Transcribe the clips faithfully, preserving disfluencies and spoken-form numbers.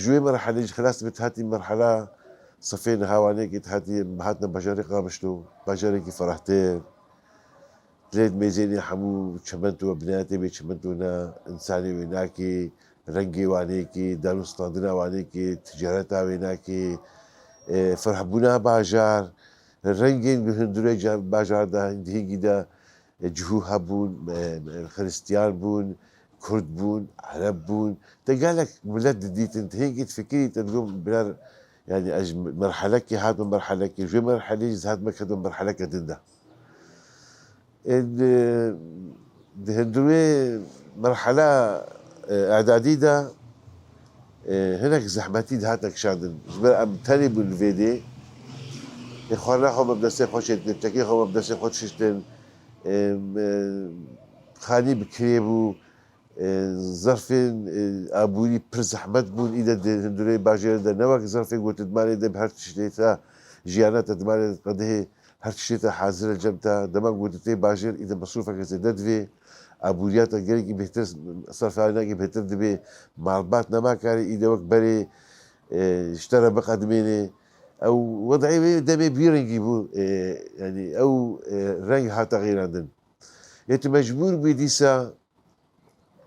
Ji wê merhelê jî xilas dibit hatî merhela sefê niha Wanê kê hatî hatine bajarê Qamişlo, bajarekî ferahtir. Dilê mêzênê hemû çimento, binayetê wê çimento ne, însanê wê nakê, rengê Wanê kê, dan û standina Wanê kê, ticareta wê nakê, e, ferhbûna bajar, rengên bi hundirê ca-, bajar de, di hingî de, e, cihû hebûn, e, e, xiristiyan bûn, kurd bûn, ereb bûn. Te gelek milet didîtin, te hingî difikirî, te digot, birer, yani ez ji merhelekê hatim merhelekê, ji wê merhelê jî hatime ketim merheleke din de. E, di, di hundirê merhela, e, edadî de, e, hinek zehmetî dihatine kişandin. Ji ber em tenê bûn li vê dê. Ê xwarina xwe me bi destê xwe çêdikin, çekê xwe me bi destê xwe dişiştin. Em, e, xanî bi kirê bû. E, zerfên, e, aborî pir zehmet bûn. Îde di hundirê bajêrê de ne wek zerfê ku tu di malê de bi her tiştê te jiyana te di malê qedihê her tiştê te hazir e cem te. Dema ku tu tê bajêr, îde mesrûfeke zêde divê. Aboriya te gelekî bêhtir, serfayînakî bêhtir dibê. Malbat nema karê, îde wek berê, e, ji te re biqedimênê. Ew wed'ê wê demê bî rengî bû. E, yanî ew, e, reng hate xîrandin. Yê tu mecbûr bûyî dîsa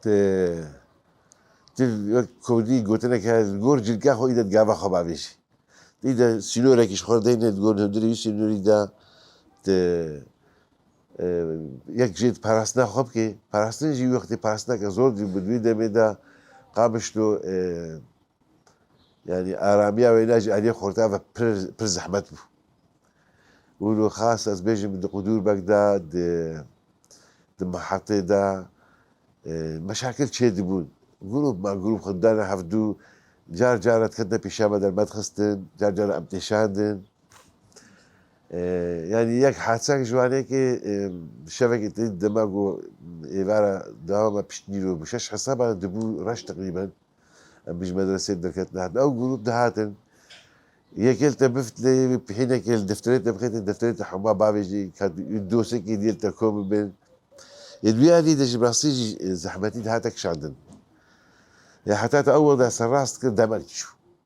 tu, tu wek kurdî gotinek heye, li gor cilka xwe îde di gava xwe bavêjî. Îde sînorekî ji xwe re deyne, li gor hundirê wî sînorî de tu, e, yek jê di parastina xwe bike. Parastin jî wextê parastineke zor dî bû, di wî demê de Qamişlo, e, Yanî aramiya wêna ji aliyê xorta ve pir, pir zehmet bû. Û li xas ez bêjim di qudûrbek de, di, di mehetê de, e, meşakil çêdibûn. Grûp ma grûp xwe didane hevdû, car cara diketine pêşiya me dermet xistin, car cara em têşandin. E, yanî yek hadisek ji wanê ke, e, şevekê tê dema ku êvara dewa me pişt nîro bû, şeş hesaba dibû reş teqrîben. Em ji medresê derketin hatin. Ew grûp dihatin. Yekê li te bifitilê, pihînekê li defterê te bixête, defterê te hema bavêjî, ka dosekê dî li te kom bibin. Yê di wî alî de jî bi rastî jî, e, zehmetî dihate kişandin. Yê heta te ew wexta serrast kir, demek çû.